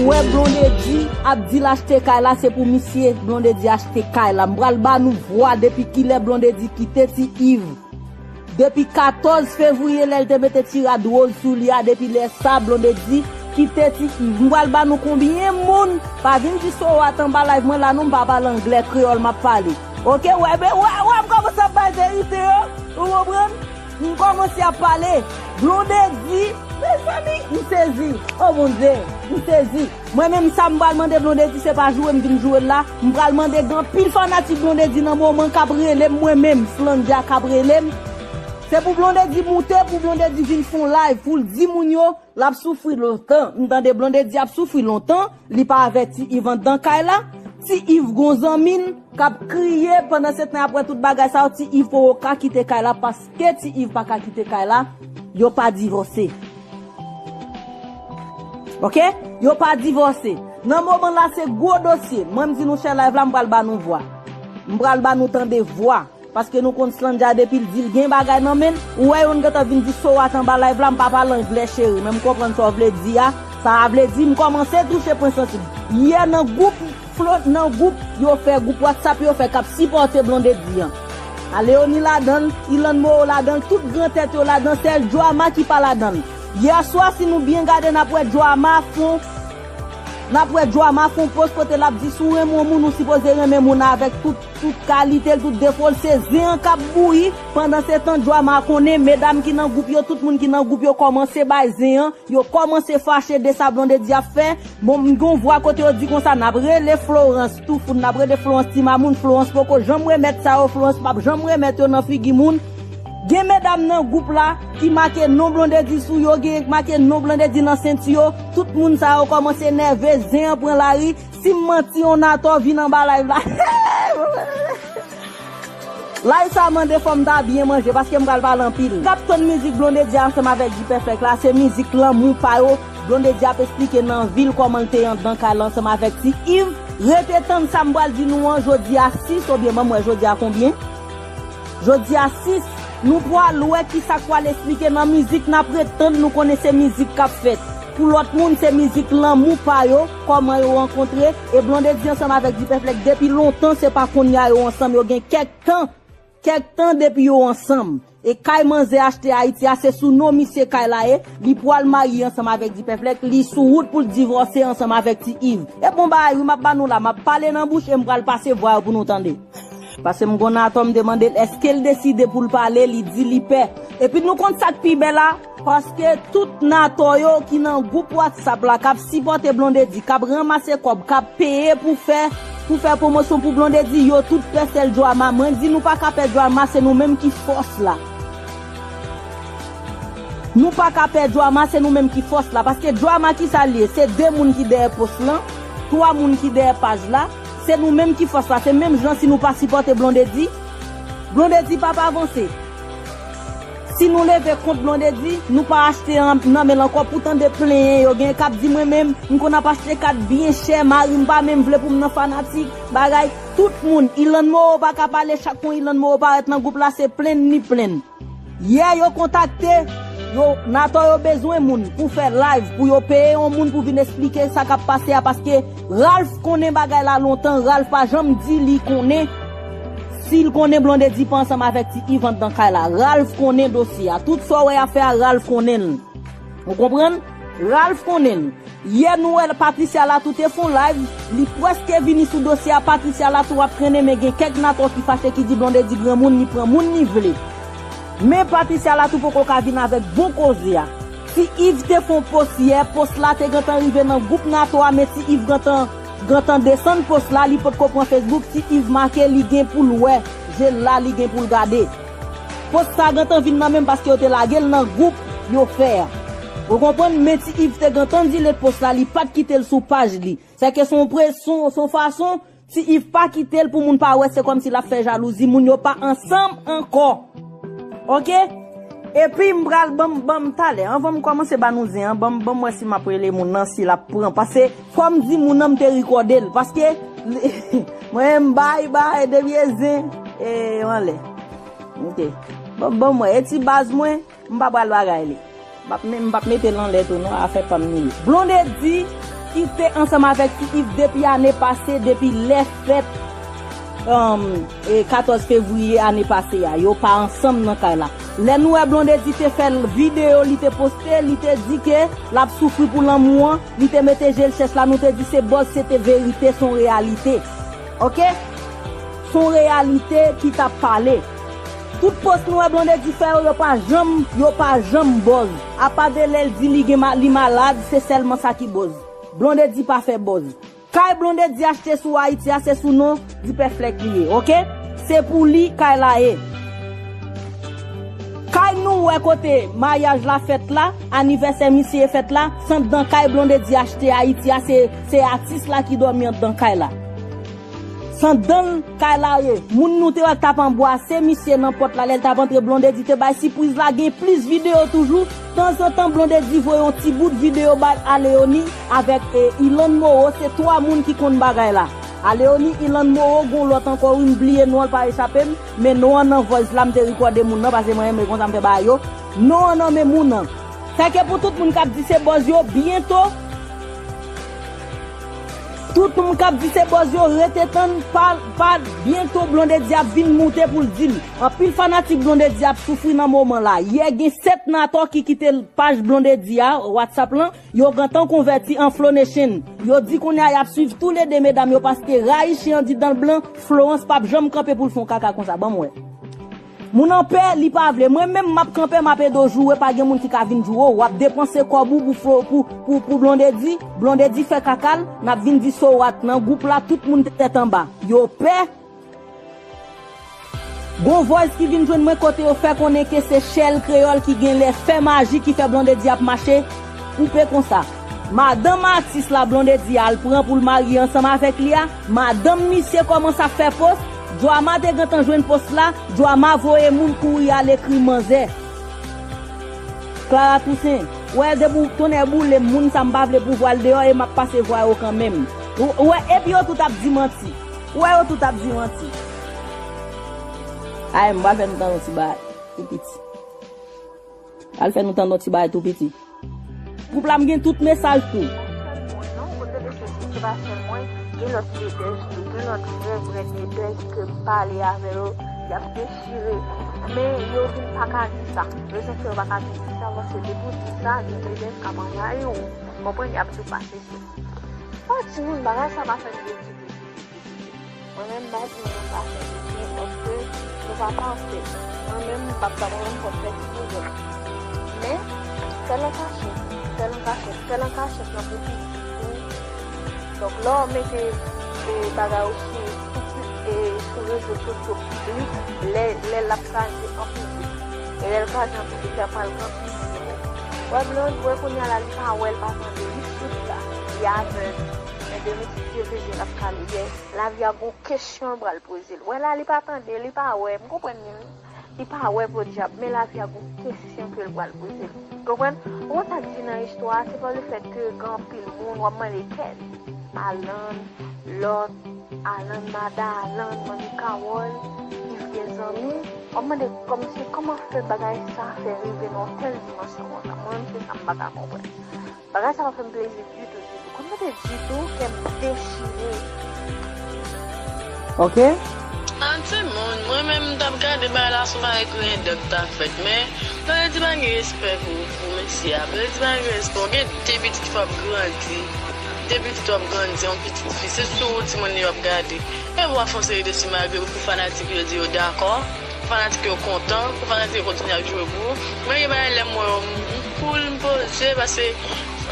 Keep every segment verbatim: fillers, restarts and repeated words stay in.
Ou wè Blondedy ap di l achte kay la, se pou misye Blondedy achte kay la. M pral ba nou vwa depi kilè Blondedy kite Ti Iv. Depi katòz fevriye lè l te mete ti rad woz sou li a, depi lè sa Blondedy kite Ti Iv. M pral ba nou konbyen moun, pa vin di Sowat anba live mwen la non, m pa pale anglè, kreyòl m ap pale. Oke, wè, men, wè, wè, m kòmanse ap bay verite yo, ou konprann? M kòmanse ap pale. Blondedy, mezanmi, m sezi. O Bondye, m sezi. Mwen menm sa m pral mande Blondedy, se pa joure m vin joure l la. M pral mande gen anpil fanatik Blondedy nan moman k ap rele m, mwen menm, Slandja k ap rele m. Se pou Blondedy moute, pou Blondedy vin fè yon live, pou l di moun yo, l ap soufri lontan. M tande Blondedy ap soufri lontan, li pa avèk Ti Iv anndan kay la. Ti Iv gon zanmi l k ap kriye, pandan se tan y ap wè tout bagay sa yo, Ti Iv poko ka kite kay la, paske Ti Iv pa ka kite kay la, yo pa divòse. Oke? Yo pa divòse. Nan moman la, se gwo dosye. Mwen, m di nou share live la, m pral ba nou vwa. M pral ba nou tande vwa. Paske nou konn Slandja depi l di l gen bagay nan men l, ou wè youn gentan vin di Sowat anba live la, m pa pale anglè cheri, men m konprann sa w vle di a. Sa a vle di m kòmanse touche pwen sansib. Yè nan gwoup Flo, nan gwoup yo fè, gwoup WhatsApp yo fè k ap sipòte Blondedy an. A Léonie ladan l, Ilan Moreau ladan l, tout gran tèt yo ladan, sèl Joama ki pa ladan l. Yè swa, si nou byen gade, n ap wè Joama fon, n ap wè Joama fon post kote l ap di si w renmen yon moun, ou sipoze renmen moun avèk tout, tout kalite l, tout defo l. Se zen an k ap bouyi. Pandan se tan, Joama konnen, medam ki nan gwoup yo, tout moun ki nan gwoup yo kòmanse bay zen an. Yo kòmanse fache de sa Blondedy ap fè. Bon, m gen yon vwa kote yo di konsa, n ap rele Florence Toufoun, n ap rele Florence Timamoun, Florence poko janm remèt sa yo, Florence p ap janm remèt yo nan figi moun. Gen medam nan gwoup la ki make non Blondedy sou yo, gen k make non Blondedy nan senti yo. Tout moun sa yo kòmanse nève, zen an pran lari. Si m manti, yon atò vin anba live la. Live sa mande fò m ta byen manje, paske m pral pale anpil. K ap tann mizik Blondedy ansanm avèk Dipèfèk la, se mizik lanmou pa yo. Blondedy ap esplike nan vi l kòman l te anndan kay la ansanm avèk Ti Iv. Rete tann sa m pral di nou an jodi a sis, oubyen ban m wè jodi a konbyen? Jodi a sis, nou pral wè kisa k pral esplike nan mizik n ap ret tann, nou konnen se mizik k ap fèt. Pou lòt moun, se mizik lanmou pa yo, kòman yo rankontre, e Blondedy ansanm avèk Dipèfèk depi lontan, se pa kounye a yo ansanm, yo gen kèk tan, kèk tan depi yo ansanm. E kay manzè achte Ayiti a, se sou non misye kay la ye, li pral marye ansanm avèk Dipèfèk, li sou wout pou l divòse ansanm avèk Ti Iv. E bon bagay wi, m ap ba nou la, m ap pale nan bouch e m pral pase vwa yo pou nou tande. Paske m gon atò m te mande l èske l deside pou l pale, li di li pè. Epi nou konn sa k pi bèl la, paske tout natò yo ki nan gwoup WhatsApp la k ap sipòte Blondedy, k ap ranmase kòb, k ap peye pou fè, pou fè pwomosyon pou Blondedy, yo tout pè sèl Joama. Mwen di nou pa ka pè Joama, se nou menm ki fòs la. Nou pa ka pè Joama, se nou menm ki fòs la. Paske Joama kisa l ye? Se de moun ki dèyè post lan, twa moun ki dèyè paj la. Se nou menm ki fòs la, se menm jan si nou pa sipòte Blondedy, Blondedy p ap avanse. Si nou leve kont Blondedy, nou pa achte an, nan men l ankò, pou tande plenyen yo gen k ap di mwen menm, m konn ap achte kat byen chè, mari m pa menm vle pou m nan fanatik, bagay, tout moun, Ilan Moreau pa ka pale, chak kon Ilan Moreau parèt nan gwoup la, se plenn li plenn. Yè yo kontakte, yo, Natò yo bezwen moun pou fè live, pou yo peye yon moun pou vin esplike sa k ap pase a, paske Ralph konnen bagay la lontan, Ralph pa janm di li konnen si l konnen Blondedy pa ansanm avèk Ti Iv anndan kay la. Ralph konnen dosye a. Tout sa w wè y ap fè a, Ralph konnen l. Ou konprann? Ralph konnen l. Yè nou wè Patricia Latou te fè yon live, li prèske vini sou dosye a. Patricia Latou ap trennen, men gen kèk Natò ki fache ki di Blondedy granmoun, li pran moun li vle. Men Patricia Latou poko ka vin avèk bon koze a. Ti Iv te fè yon post yè, post la te gentan rive nan gwoup Natò a, men Ti Iv gentan, gentan desann post la, li potko pran Facebook, Ti Iv make li gen pou l wè, je l la li gen pou l gade. Post sa gentan vin nan men m paske yo te lage l nan gwoup yo fè a. Ou konprann? Men Ti Iv te gentan delete post la, li pa t kite l sou paj li. Sèke se yon pre-, se yon, se yon fason, Ti Iv pa kite l pou moun pa wè, se kòmsi l ap fè jalouzi, moun yo pa ansanm ankò. Oke? Epi m pral ban m, ban m talè. Anvan m kòmanse ba nou zen an, ban m, ban m wè si m ap rele moun nan, si l ap pran. Paske, fò m di moun nan m te rekòde l. Paske, mwen menm bay, bay, depi e zen, e anlè. Oke. Ban, ban m wè, e ti baz mwen, m pa pral bagay li. M p ap me-, m p ap mete l anlè tou non, afè pa m li ye. Blondedy, ki te ansanm avèk Ti Iv depi ane pase, depi lè fèt, um, e katòz fevriye ane pase a. Yo pa ansanm nan kay la. Lè nou wè Blondedy te fè l videyo, li te poste, li te di ke l ap soufri pou lanmou an, li te mete je l chèch la, nou te di se buzz, se te verite, se yon reyalite. Oke? Se yon reyalite ki t ap pale. Tout post nou wè Blondedy fè yo, yo pa janm, yo pa janm buzz. Apa de lè l di li gen ma-, li malad, se sèlman sa ki buzz. Blondedy pa fè buzz. Kay Blondedy achte sou Ayiti a, se sou non Dipèflèk li ye, oke? Se pou li kay la ye. Kay nou wè kote maryaj la fèt la, anivèsè misye fèt la, se anndan kay Blondedy achte Ayiti a, se, se atis la ki dòmi anndan kay la. Se anndan kay la ye. Moun nou te wè k t ap anbwase misye nan pòt la, lè l t ap antre, Blondedy te bay sipriz la, gen plis videyo toujou. Tanzantan, Blondedy voye yon ti bout videyo bay Aleoni avèk, e, Ilan Moro, se twa moun ki konn bagay la. Aleoni, Ilan Moro, gon lòt ankò, wi, m bliye non l, pa echape m, men non an nan voice la, m te rekòde moun nan, paske mwen renmen konsa m fè bagay yo. Non an nan men moun nan. Sèke pou tout moun k ap di se buzz yo, byento, tout moun k ap di se buzz yo, rete tann, pa, pa, byento Blondedy ap vin moute pou l di l. Anpil fanatik Blondedy ap soufri nan moman la. Yè gen sèt Natò ki kite paj Blondedy a, WhatsApp lan, yo gentan konvèti an Flow Nation. Yo di kounye a y ap swiv toulede medam yo paske rayi chen an di dan l blan, Florence p ap janm kanpe pou l fè yon kaka konsa. Ban m wè. Moun an pè, li pa vle. Mwen menm, m ap kanpe, m ap ede w joure, pa gen moun ki ka vin joure w. W ap depanse kòb ou pou Flo-, pou, pou, pou Blondedy. Blondedy fè kaka l, n ap vin di so what nan gwoup la, tout moun tèt anba. Yo pè. Gon voice ki vin jwenn mwen kote yo fè konnen ke se Shell Kreyòl ki genlè fè maji ki fè Blondedy ap mache koupe konsa. Madanm atis la Blondedy al pran pou l marye ansanm avèk li a, madanm misye kòmanse ap fè post, Joama te gentan jwenn post la, Joama voye moun kouri al ekri manzè. Clara Toussaint, wè depi w tonnè boule m, moun sa m pa vle pou vwa l deyò e m ap pase vwa yo kanmenm. Ou, ou wè, epi yo tout ap di manti. Ou wè yo tout ap di manti. Ay, m pral fè nou tande yon ti bagay tou piti. Al fè nou tande yon ti bagay tou piti. Gwoup la m gen tout mesaj tou. Non, kote de se, se pa sèl mwen, gen lòt leaders tou, gen lòt vrè, vrè leaders ke m pale avè yo, y ap dechire. Men yo vin pa ka di sa. Rezon fè yo pa ka vin di sa, paske depi w di sa, gen leaders k ap anvayi w. Konprann, y ap di w pa se se. Pa timoun, bagay sa pa fè m vle di Mwen menm, m pa di nou pa fè byen, paske nou pa pafè. Mwen menm, m p ap ta mwen menm kòm fè ti bouzon. Men, fè l an kachèt, fè l an kachèt, fè l an kachèt nan pou pitit ou. Donk, lè w mete, e, bagay ou sou, sou pi-, e, sou rezo sosyo piblik, lè, lè l ap kraze an piblik. E lè l kraze an piblik, lè pral gran piblik. Wè, Blonde, wè, kounye a la, li pa wè, l pa tande, li soud la, li avèg. Men demen si Dye vle, Dye l ap kale. Lavi a gon kesyon l pral poze l. Wè la, li pa tande, li pa wè. M konprann li, wi. Li pa wè podyab, men lavi a gon kesyon ke l pral poze l. Konprann? Ou konn sa k di nan istwa a, se pa lefèt ke gen anpil moun, w ap mande kèl. Alan, lòt, Alan, Mada Alan, Manmi Kawòl, Iv gen zanmi. W ap mande kòmsi kòman fè bagay sa fè rive nan yon tèl dimansyon konsa. Mwen menm, se sa m pa ka konprann. Bagay sa pa fè m plezi ditou, ditou. Kòm mwen te ditou, kè m dechire. Oke? An timoun, mwen menm m t ap gade bagay la sou bagay griyen dèk ta fèt, men Blondedy pa gen respè pou, pou mesye a. Blondedy pa gen respè. Ou gen de pitit ki fò ap grandi. De pitit w ap grandi, yon pitit fi. Se sou ou timoun yo ap gade. E w ap fè yon seri de simagrib pou fanatik yo di yo dakò. Pou fanatik yo kontan, pou fanatik yo kontinye ap joure pou ou. Men gen bagay lè m wè yo, m, m cool, m poze, paske,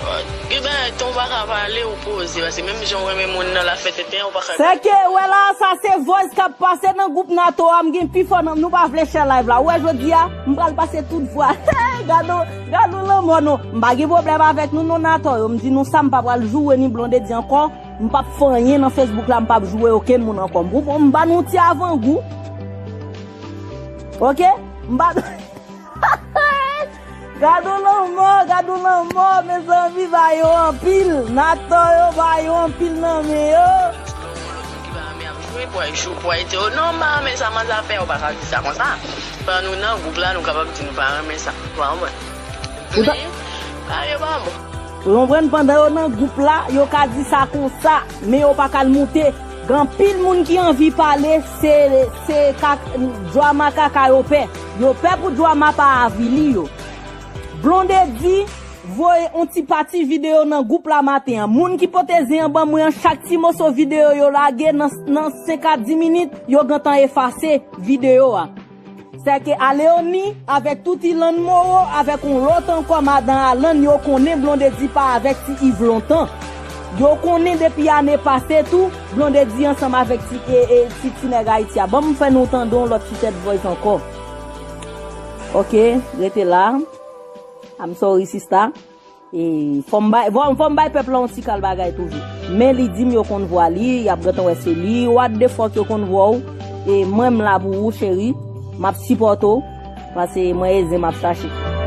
euh, gen bagay tan ou pa ka pale, ou poze, paske menm jan ou renmen moun nan, l ap fè tenten, ou pa ka. Sèke, wè la, sa se voice k ap pase nan gwoup Nato a, m gen pi fò nan, nou pa vle share live la. Ou wè jodi a, m pral pase tout vwa. Hey, gad on, gad on lanmò non. M pa gen pwoblèm avèk nou non Nato yo. M di nou sa, m pa pral joure ni Blondedy ankò. M p ap fè anyen nan Facebook la, m p ap joure okenn moun ankò. M, m ba nou ti avangou. Oke? M ba Gad on lanmò, gad on lanmò, mezanmi, ba yo anpil. Nato yo, ba yo anpil nan men yo. Ki pa renmen ap jwe, pou ay jou, pou ay di, oh non, m pa renmen sa, manzè ap fè, ou pa ka di sa konsa. Pandan nou nan gwoup la, nou kapab di nou pa renmen sa. Ou pa konprann? Men, bagay yo pa bon. Ou konprann, pandan yo nan gwoup la, yo ka di sa konsa, men yo pa ka l moute. Gen anpil moun ki anvi pale, se, se ka, djwama kaka yo pè. Yo pè pou djwama pa avili yo. Blondedy voye yon ti pati videyo nan gwoup la maten an. Moun ki pote zen an ban mwen an, chak ti moso videyo yo lage nan, nan senk a dis minit, yo gentan efase videyo a. Sèke Aleoni avèk tout Ilan Moro avèk yon lòt ankò madan Alan, yo konnen Blondedy pa avèk ti Iv lontan. Yo konnen depi ane pase tou, Blondedy ansanm avèk ti, e, e, ti, ti nèg Ayiti a. Ban m fè nou tande yon lòt ti tèt voice ankò. Ok, rete la. I'm sorry, sista. E, fò m bay, fò, fò m bay pèp la yon ti kal bagay toujou. Men li di m yo konn vwa li, y ap gentan wè se li. What the fuck, yo konn vwa w. E mwen m la pou ou, cheri. M ap sipòte w. Paske mwen e zen m ap chache.